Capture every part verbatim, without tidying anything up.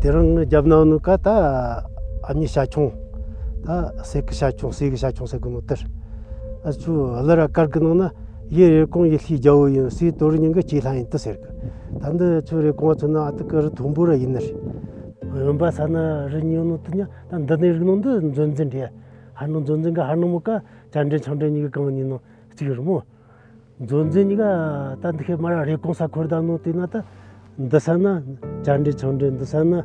དེ་རིང་ངི་རྒྱབ་ན་ནུ་ཀ་ད་ཨ་མྱེས་ཞ་ཆུང་། ད་སྲས་ཀི་ཞ་ཆུང་སྲས་ཀི་ཞ་ཆུང་ཟེར་གི་ནོ་དེར། ཨ་ཆུ་གླུ་ར་གར་གི་ནང་ན་ཡེ་རེ་ཀོང་ཡེ་ལྷའི་རྒྱལ་པོ་ཡིན། སྲས་དོ་རུ་ཉིན་གི་སྐྱེས་ལྷ་ཡིན་དུ་ཟེར་གི། ད་འདི་ཆུ་རེ་ཀོང་ཚོ་ན་ཨ་ཏི་ཀི་རི་མཐོན་པོ་ར་ཡིན་ནི་རེད། འོན་པ་ས་ན་རི་ཉོ་ནོ་དུ་ཉ་ད་འདི་ནས་རིག་ནོ་འདི་མཛོད་འཛིན་རེད། ཧ་ནོ་མཛོད་འཛིན་གི་ཧ་ནོ་མོ་ཀ་བཅར་འདྲེན་ཆང་འདྲེན་གཉིས་གི་གང་ཉིན་ནོ་གཅིག་རེད་མོ། མཛོད་འཛིན་གཉིས་ཀ་ད་འདི་ཁའི་མ་ར་རེ་ཀོང་ས་འཁོར་ད་ནོ་དེ་ན་ད་འདི་ས་ན་བཅར་འདྲེན་ཆང་འདྲེན། འདི་ས་ན་ཨ་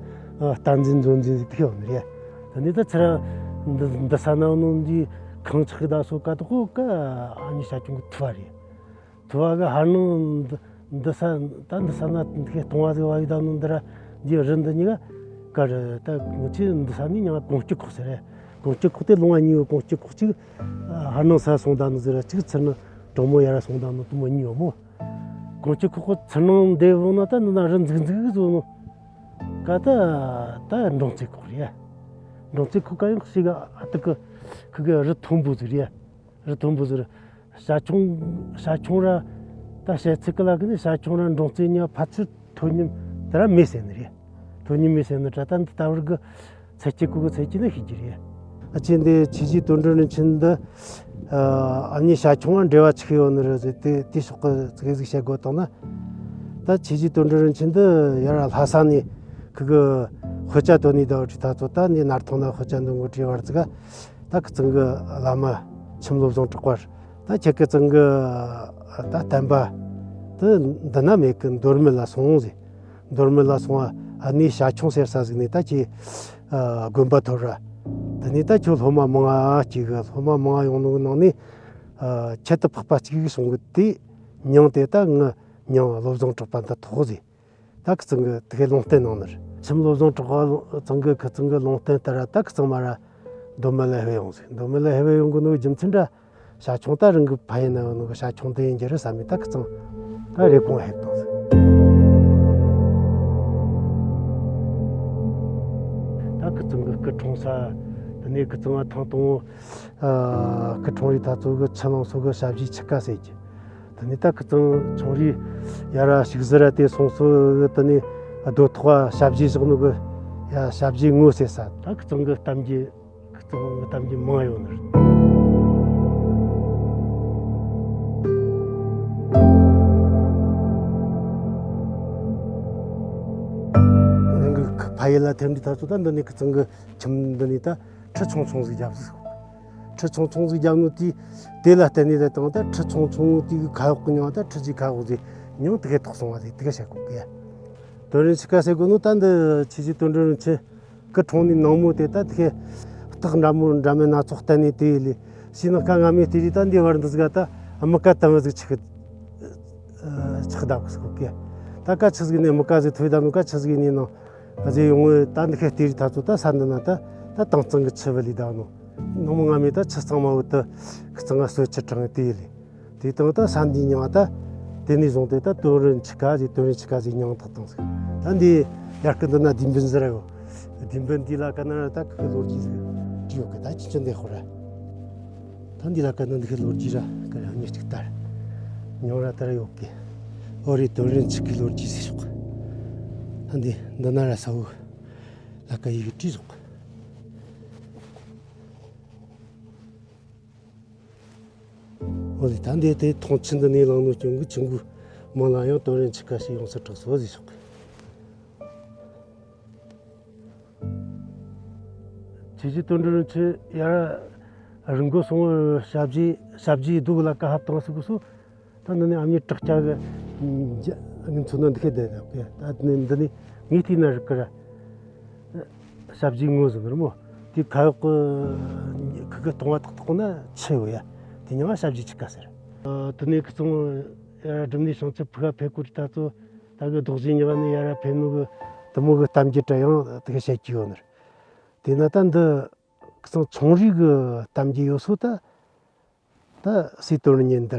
བསྟན་འཛིན་མཛོད་འཛིན་ཟེར་དེ་ཡོད་ནི་རེད། ད་ནི་ད་ཚེ་ར་འདི་འདི་ས་ན་ནོ་འདི་ཁང་ཆག་གི་ད་སོ་ཀ་ད་ཁོ་ཀ་ཨ་ནི་ཞ་ཆུང་གི་ཐུ་བ་རེད། ཐུ་བ་གི་ཧ་ནོ་འདི་འདི་ས་ད་འདི་ས་ན་འདི་ཁའི་གཏོང་བ་ཟིག་བ་ཡི་ད་ནོ་འདི་ར་འདི་རི་འདི་གཉིས་ཀ་ཀ་རི་ད་ང་ཚོས་འདི་ས་ནི་ཉང་ཀོང་སྐྱི་ཁོག་ཟེར་རེད། ཀོང་སྐྱི་ཁོག་དེ་ལུང་བ་གཉིས་ཡོད། ཀོང་སྐྱི་ཁོག་གཅིག་ཧ་ནང་ས་སོང་ད་ནི་ཟེར་ར་གཅིག་ཚུར་ནི་གྲོང་མོ་ཡར་སོང་ད་ནི་དུ་མོ་གཉིས་ཡོད་མོ། ཀོང་སྐྱི་ཁོག་ཚུར་ནང་འདེ་བོ་ན་ད་ནི་ན་རི་འཛུག་འཛུག་བཟོ་ནོ་ཀ་ད་ད་འབྲོང་རྩེ་ཁོག་རེད། འབྲོང་རྩེ་ཁོག་ཀ་ཡང་ཞིག་ཨ་ཏི་ཀི་ཁི་གི་རི་མཐོན་པོ་ཟིག་རེད། རི་མཐོན་པོ་ཟིག་རེད། ཞ་ཆུང་ཞ་ཆུང་ར་ད་བཤད་ཚིག་གི་ལ་གི་ནི་ཞ་ཆུང་ར་འབྲོང་རྩེ་གཉིས་ཕ་ཚུལ་མཐོ་ཉམས་དེ་ར་མེད་ཟེར་ནི་རེད། མཐོ་ཉམས་མེད་ཟེར་ནི་ད་ད་འདི་ལྟ་བུར་གི་ཚད་སྐྱེ་ཀུ་གི་ཚད་སྐྱེ་ནི་ཤེས་ཀྱི་རེད། ཨ་ཅེ་འདི་ཆོས་རྗེ་དོན་གྲུབ་རིན་ཆེན་འདི་ཨ་ནི་ཞ་ཆུང་བ་འབྲེལ་བ་ཆི་ཡོད་ནི་རེད་ཟེར་དེ་དེ་ཕྱོགས་གི་ཚིག་ཟིག་བཤད་དགོས་དང་ན། ད་ཆོས་རྗེ་དོན་གྲུབ་རིན་ཆེན་འདི་ཡར་ལྷ་ས་ནས་ཁི་གི་དཔེ་ཆ་དོན་ནི་ད་བྲིས་ཐ་ཚོ་ད་ནི་ནར་ཐང་ན་དཔེ་ཆ་འདོན་གི་བྲིས་བར་ཚིག་ད་ཁི་ཚང་གི་བླ་མ་ཁྱིམ་བློ་བཟང་གྲགས་པར་ད་ཁྱེད་ཀི་ཚང་གི་ད་བསྟན་པ་དེ་འདི་ན་མེད་གི་མདོ་སྨད་ལ་སོང་ཟེར། མདོ་སྨད་ལ་སོང་བ་ཨ་ནི་ཞ་ཆུང་ཟེར་ས་ཟིག་ནས་ད་ཁྱེད་དགོན་པ་ཐོབ་ར། དེ་ནས་ད་ཁྱོད་སློབ་མ་མང་ང་གཅིག་གི་སློབ་མ་མང་ང་ཡོང་ནོ་གི་ནང་ནས་ཁྱད་དུ་འཕགས་པ་གཅིག་གི་བྱུང་གི་དེ་མྱིང་དེ་ད་ངི་མྱིང་བློ་བཟང་གྲགས་པ་འདི་ཐོགས་ཟེར། ད་ཁི་ཚང་གི་དེ་གའི་ལུང་བསྟན་གནང་ནི་རེད། ཁྱིམ་བློ་བཟང་གྲགས་པ་ཚང་གི་ཁི་ཚང་གི་ལུང་བསྟན་ལྟར་ད་ཁི་ཚང་མ་ར་མདོ་སྨད་ལ་ཧེ་ཡོང་ཟིག་མདོ་སྨད་ལ་ཧེ་ཡོང་གི་ནོ་རྒྱུ་མཚན་འདྲ། ཞ་ཆུང་ད་རང་གི་ཕ་ཡིན་ན་ཡོད་ནོ་གི་ཞ་ཆུང་དེ་ཡིན་རྒྱུ་རེད་བསམ་མི་ད་ཁི་ཚང་ད་རེ་ཀོང་ཧེབ་བཏང་ཟིག་ད་ཁི་ཚང་གི་སྐུ་འཁྲུངས་ས་དེ་ནས་ཁི་ཚང་ང་ཐང་དང་སྐུ་འཁྲུངས་རིས་ད་ཚོ་གི་ཆུ་ལང་སོ་གི་ཞབས་ཕྱི་ཆུ་ཀ་ཟེར་གྱི། དེ་ནས་ད་ཁི་ཚང་ཆུང་རིས་ཡ་ར་ཞིག་ཟི་ར་དེ་སོང་སོ་གི་དེ་ནས་རྡོ་ཐོག་ཞབས་ཕྱི་བཞག་ནོ་གི་ཡ་ཞབས་ཕྱི་ངོ་ཟེར་ས་ད་ཁི་ཚང་གི་གཏམ་རྒྱུད་ཁི་ཚང་གི་གཏམ་རྒྱུད་མང་ཡོད་ནི་རེད། རང་གི་ཕ་ཡུལ་ལ་ཐེམ་འདི་ད་ཚོ་ད་འདི་ནས་ཁི་ཚང་གི་ཁྱིམ་འདི་ནས་ད། ཁྲི་ཆུང་ཆུང་ཟིག་བརྒྱབ་ཟིག་ཁྲི་ཆུང་ཆུང་ཟིག་བརྒྱབ་ནོ་དེ་དེ་ལ་བརྟེན་ནས་ད་དང་ད་ཁྲི་ཆུང་ཆུང་དེ་གི་ཁ་འོག་གི་མྱིང་ད་ཁྲི་ཆུང་ཁ་འོག་ཟིག་མྱིང་དེ་གས་ཐོགས་སོང་བ་ཟིག་དེ་གས་བཤད་གོ་གི། དོན་རིན་ཆུ་ཀ་ཟེར་གོ་ནོ་ད་འདི་ཆོས་རྗེ་དོན་གྲུབ་རིན་ཆེན་སྐུ་འཁྲུངས་ནས་ནངས་མོ་དེ་ད་དེ་གས་རྟགས་འདྲ་མོ་འདྲ་མིན་སྣ་ཚོགས་བསྟན་ནས་དེ་ཡི་ལས་ཕྱི་ནང་ཀ་སྔ་མོའི་དེ་རིགས་ད་འདི་བར་འདི་ཟིག་ག་ད་དམིགས་བཀར་དམ་བུ་ཟིག་ཆགས་གི་ཆགས་བསྡད་གི་ཟེར་གོ་གི། ད་ཀ་ཆི་ཟིག་ནས་དམིགས་བཀར་ཟིག་ཐོས་བསྡད་ནོ་ཀ་ཆི་ཟིག་ནས་ནང་། ཨ་ཟེ་ཡོང་ངོས་ད་འདི་ཁའི་ལྟེ་རིགས་ད་ཚོ་ད་ས་འདི་ན་ད་ད་དྭངས་གཙང་གི་ཆུ་བུ་ལི་ད་ནོ། ནང་མོ་སྔ་མོའི་ད་ཆུ་གཙང་མ་བུ་ད་ཁི་གཙང་ང་གསོལ་ཆུ་དྲངས་དེ་ཡི་ལི། དེ་དང་ད་ས་འདིའི་མྱིང་ད་དེ་ནས་བཟུང་སྟེ་ད་དོན་རིན་ཆུ་ཀ་ཟེ་དོན་རིན་ཆུ་ཀ་ཟེ་མྱིང་ཐོགས་བཏང་ཟིག་ད་འདི་ཡར་སྐུ་འདི་ན་ལྡུམ་བུན་ཟེར་ར་ཡོད། ལྡུམ་བུན་འདི་ལ་ཀ་ན་ར་ད་ཁི་ལོ་རྒྱུས་ཟིག་བྲིས་ཡོད་གི་ད་ཅི་ཅི་འདི་ཧོ་ར། ད་འདི་ལ་ཀ་ན་འདི་ཁི་ལོ་རྒྱུས་ར་ཀ་ར་ཉེ་གཅིག་ལྟར་མྱིང་ར་ད་ར་ཡོད་གི། ཨོ་རེ་དོན་རིན་ཆུ་ཀའི་ལོ་རྒྱུས་ཟེར་ཞོག་ད་འདི་འདི་ན་ར་ས་བོ་ལ་ཀ་ཡི་གེ་བྲིས་ཞོག་ཨོ་རེ་ད་འདི་དེ་ཐོང་ཆུ་འདི་ནས་ལངས་ནོ་ཅུང་གི་ཆུང་གུ་མང་ལ་ཡང་དོན་རིན་ཆུ་ཀ་ཞིག་ཡོང་ས་དྲག་སོ་ཟེར་ཞོག་ཆོས་རྗེ་དོན་གྲུབ་རིན་ཆེན་ཡར་རི་མགོ་སོང་བར་ཞབས་རྗེས་ཞབས་རྗེས་རྡོ་གི་ལ་ཀ་ཧབ་བཏང་ཟིག་གི་སོ། ད་འདི་ནས་ཨ་མྱེས་བྲག་སྐྱ་གི་ངི་མཚོན་ན་འདི་ཁའི་བསྡད་ཡོད་གི། ད་འདི་ནས་འདི་ནས་ངའི་ལྟས་ན་རི་ཀི་ར་ཞབས་རྗེས་ངོས་ཟིན་རི་མོ་དེ་ཁ་འོག་གི་ཁི་གི་གཏོང་བ་ཏག་ཏག་ན་ཆུ་ཡོད་ཡ། དེ་མྱིང་ང་ཞབས་རྗེས་ཆུ་ཀ་ཟེར། དེ་ནས་ཁི་ཚང་ཡར་སྒྲུབ་གནས་བྱང་ཆུབ་ཕུག་ག་ཕེབས་གོ་དུས་ད་ཚོ་ད་གི་རྡོ་རྗེ་ཉི་མ་ནས་ཡར་ར་ཕེབས་ནོ་གི་དུ་མོ་གི་གཏམ་རྒྱུད་དྲ་ཡང་དེ་ག་བཤད་ཀྱི་ཡོད་ནི་རེད། དེས་ན་ད་འདི་ཁི་ཚང་ཆུང་རིས་གི་གཏམ་རྒྱུད་ཡོད་སོ་ད། ད་སྲས་དོན་གཉེན་འདི།